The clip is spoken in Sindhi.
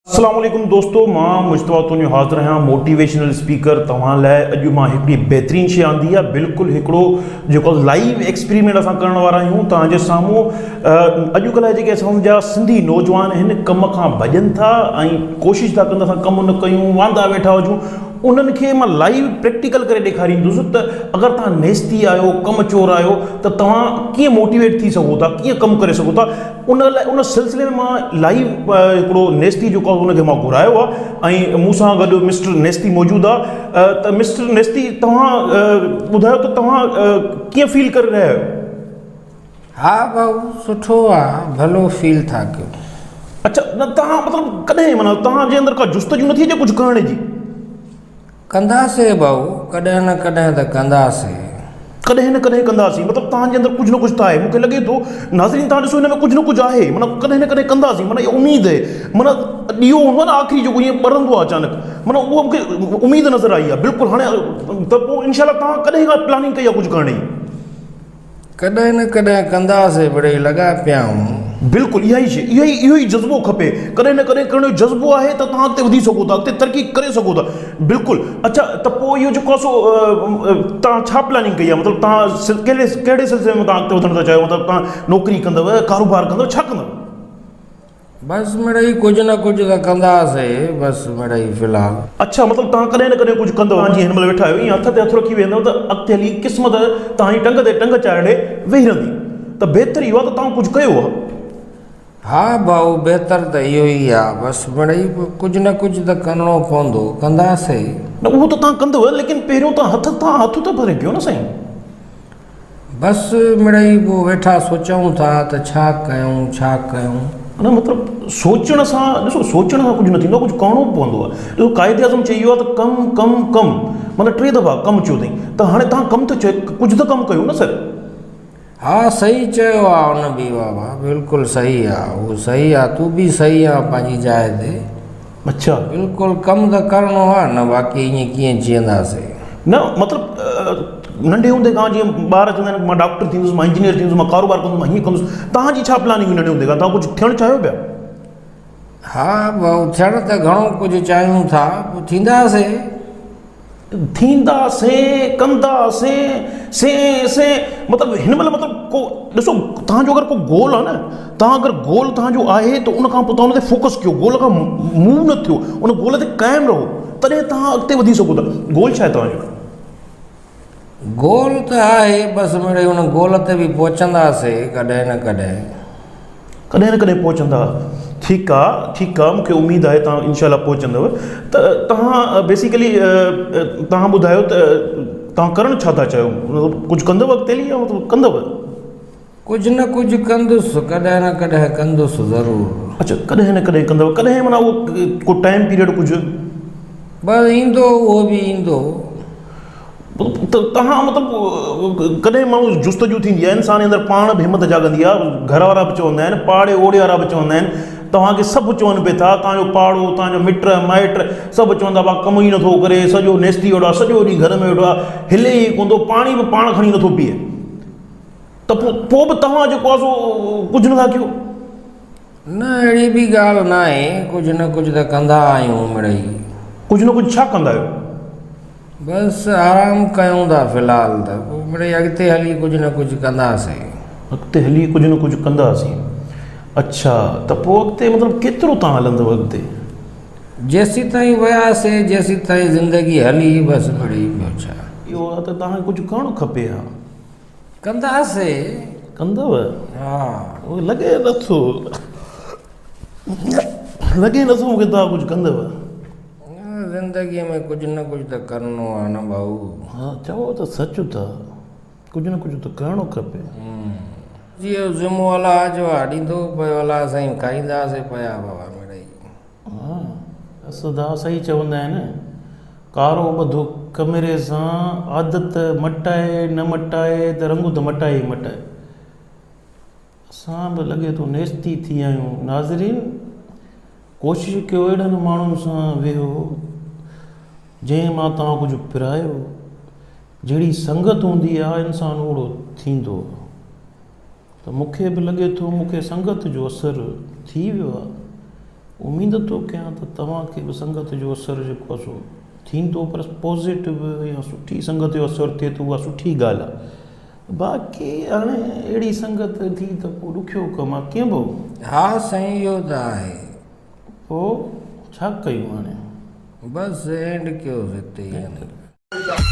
اسلام عليڪم دوستو مان مجتبيٰ تونيو حاضر آهيان موٽيويشنل اسپيڪر توهان لاء اڄ مان هڪڙي بهترين شي آندي آهي بلڪل هڪڙو جيڪو لائيو ايڪسپريمينٽ اسان ڪرڻ وارا آهيون توهان جي سامهون اڄڪلهه جيڪي اسان جا سنڌي نوجوان آهن ڪم کان ڀڄن ٿا ۽ ڪوشش ٿا ڪن اسان ڪم نه ڪيون واندا ويٺا هجون انهن کي مان لائيو پريڪٽيڪل ڪري ڏيکاريندس ته اگر توهان نيستي آهيو ڪم چور آهيو ته توهان ڪيئن موٽيويٽ ٿي سگهو ٿا ڪيئن ڪم ڪري سگهو ٿا ان لاء ان سلسلي ۾ مان لائيو هڪڙو نيستي جيڪو آهي ان کي مان گهرايو آهي ۽ مون سان گڏ مسٽر نيستي موجود آهي ته مسٽر نيستي توهان ٻڌايو ته توهان ڪيئن فيل ڪري رهيا آهيو؟ ها ڀائو سٺو آ ڀلو فيل ٿا ڪيون. اڇا نه توهان مطلب ڪڏهن معنيٰ توهان جي اندر ڪا جستجو نٿي اچي ڪجهه ڪرڻ جي؟ ڪنداسي ڀائو ڪڏهن نه ڪڏهن ته ڪنداسي. ڪڏهن نه ڪڏهن ڪنداسين مطلب توهان جي اندر ڪجهه نه ڪجهه ته آهي مون کي لڳي ٿو ناظرين توهان ڏسو هن ۾ ڪجهه نه ڪجهه آهي معنيٰ ڪڏهن نه ڪڏهن ڪنداسين معنيٰ اها اميد آهي معنيٰ ڏيئو هوندو آهي نه آخري جيڪو ائين ٻرندو آهي اچانڪ معنيٰ اهو مون کي اميد نظر آئي آهي بلڪل هاڻي ته پوء انشاء الله توهان ڪڏهن کان پلاننگ ڪئي آهي ڪجهه ڪرڻ جي؟ ڪڏهن نه ڪڏهن ڪنداسين مڙئي لڳا پيا آهيون. بلڪل اها ئي شي اهو ئي اهو ئي جذبو کپي ڪڏهن نه ڪڏهن ڪرڻ جو جذبو آهي ته توهان اڳتي وڌي سگهو ٿا اڳتي ترقي ڪري سگهو ٿا بلڪل اڇا ته پوء اهو جيڪو آهي سو توهان ڇا پلاننگ ڪئي آهي مطلب توهان ڪهڙي ڪهڙي سلسلي ۾ توهان اڳتي وڌڻ ٿا چاهيو مطلب توهان نوڪري ڪندؤ ڪاروبار ڪندؤ ڇا ڪندؤ؟ بس مڙئي ڪجهه نه ڪجهه ته ڪنداسي بس مڙئي في الحال. اڇا مطلب توهان ڪڏهن نه ڪڏهن ڪجهه ڪندؤ. توهان جيئن هن مهل ويٺا آهيو ائين هٿ تي هٿ رکي ويهندؤ ته اڳتي هلي قسمت توهان جي ٽنگ تي ٽنگ چاڙهي ويهي رهندي ته بهتر اهو آهي ته توهان ڪجهه ڪيو ها. ها ڀائو بهتر ته اهو ئي آهي بس مڙئي ڪجهه نه ڪجهه ته ڪرڻو پوندو ڪنداسي. نه اهو ته توهان ڪندؤ ليڪن پهريون توهان هٿ توهان هٿ ته ڀري پيو نه سائين. بس مڙئي پوء ويٺا سوچون ٿا ته ڇا ڪيون ڇا ڪيون. نه مطلب سوچڻ سان ڏسو سوچڻ سان ڪجهه نه ٿيندو آهي ڪجهه ڪرڻو به پوندو آهي ڏسو قائد اعظم چئي ويو آهي ته ڪم ڪم ڪم مطلب ٽي دفعا ڪم چيو اٿئي ته هاڻي توهان ڪم ته چئو ڪجهه ته ڪم ڪيو نه سر. ها صحيح چيو آ ان به بابا بلڪل صحيح آ اهو صحيح آ تون به صحيح آ پنهنجي جاء تي. اڇا. بلڪل ڪم ته ڪرڻو آ نه باقي ائين ڪيئن جيئنداسين. نه مطلب ننڍي هوندي کان جيئن ٻار چوندا آهن مان ڊاڪٽر ٿيندس مان انجنيئر ٿيندس مان ڪاروبار ڪندس مان هيئن ڪندس توهان جي ڇا پلاننگ هئي ننڍي هوندي کان توهان ڪجهه ٿيڻ چاهيو پيا؟ ها ڀائو ٿيڻ ته گهڻو ڪجهه چاهيون ٿا پوء ٿينداسين. ٿينداسين ڪنداسين سين سين مطلب هن مهل مطلب ڪو ڏسو توهان جو اگر ڪو گول آهي نه توهان اگر گول توهان جو آهي ته ان کان پوء توهان ان تي فوڪس ڪيو گول کان موو نه ٿيو ان گول تي قائم رهو تڏهن توهان اڳتي وڌي سگهو ٿا گول ڇا آهي توهان جو؟ گول ته آهي بس مڙئي ان گول تي به پهچنداسين ڪڏهن نه ڪڏهن. ڪڏهن نه ڪڏهن پهچندا. ٺيڪ آ ٺيڪ آ مونکي اميد آهي توهان انشاء الله پهچندؤ ته توهان بيسيڪلي توهان ٻڌايو ته توهان ڪرڻ ڇا ٿا چاهيو مطلب ڪجهه ڪندؤ اڳتي هلي يا مطلب ڪندؤ؟ ڪجهه نه ڪجهه ڪندس ڪڏهن نه ڪڏهن ڪندس ضرور. اڇا ڪڏهن نه ڪڏهن ڪندؤ ڪڏهن معنيٰ اهو ڪو ٽائيم پيريڊ ڪجهه؟ بس ايندو اهو به ايندو. ته توهان مطلب ڪڏهن ماڻهو جستجو ٿيندي آهي انسان جي اندر پاڻ به همت جاڳندي آهي گهر وارا به چوندا آهن پاڙي اوڙي وارا به چوندا آهن توهان کي سڀ چون پئي ٿا توهان جو پاڙو توهان جو مٽ مائٽ سڀ چوندا با ڪم ئي نٿو ڪري سڄو نيستي ويٺو آهي سڄو ڏينهن گهر ۾ ويٺو آهي هلي ئي ڪونه ٿو پاڻي به پاڻ کڻي نٿو پيئي ته پوء پوء به توهان جيڪو آهي سو ڪجهه نٿا ڪيو. نه اهڙي به ڳالهه ناهي ڪجهه نه ڪجهه ته ڪندا آهيون مڙئي. ڪجهه نه ڪجهه ڇا ڪندا آهيو؟ بس آرام ڪيون ٿا في الحال ته پوء مڙئي اڳتي هلي ڪجهه نه ڪجهه ڪنداسين. اڳتي هلي ڪجهه نه ڪجهه ڪنداسين اڇا ته پوء اڳتي مطلب ڪيترو توهان هلندؤ اڳتي؟ جيسيتائين وياسين جيسيتائين زندگي هلي بس مڙئي ٻيو ڇا. اهو آهي ته توهان کي ڪجهه ڪرڻ کپي ها. ڪنداسي. ڪندؤ؟ ها. لڳي نٿو. لڳي نٿو مونکي توهان ڪجهه ڪندؤ. زندگيء ۾ ڪجهه نه ڪجهه ته ڪرڻو آ نه ڀائو. ها چئو ته سچ ٿا. ڪجهه نه ڪجهه ته ڪرڻو کپي. جي اهو ذمو الله جو آ ڏيندو پيو الله سائين کائينداسي پيا بابا مڙئي. ها سدا صحيح چوندا آهن ڪارو ٻڌو ڪمري سان عادت مٽائي نه مٽائي ته رنگ ته مٽائي ئي مٽائي. اسان به لڳي ٿو نيستي ٿي آهيون. ناظرين ڪوشش ڪيو اهڙن ماڻهن سان ويهو جنهن مان توهان ڪجهه پرايو. جهڙي سنگت هوندي آهي انسان اوهڙو ٿيندو آهي. ته مون کي به لڳي ٿو مون کي سنگت جو اثر ٿي ويو آهي. اميد ٿو ڪيان ته توهان کي به سنگت جو اثر جيڪو آهي سو ٿيندو پر پازيٽو يا سٺي سنگت جو اثر ٿئي ته اها سٺي ڳالهه آهي باقي هاڻي اهڙي سنگت ٿي ته پوء ڏکيو ڪم آهي ڪيئن ڀائو؟ ها سائين اهو ته آهي. پوء ڇا ڪيون هاڻي؟ بس اينڊ ڪيوس هتي ئي.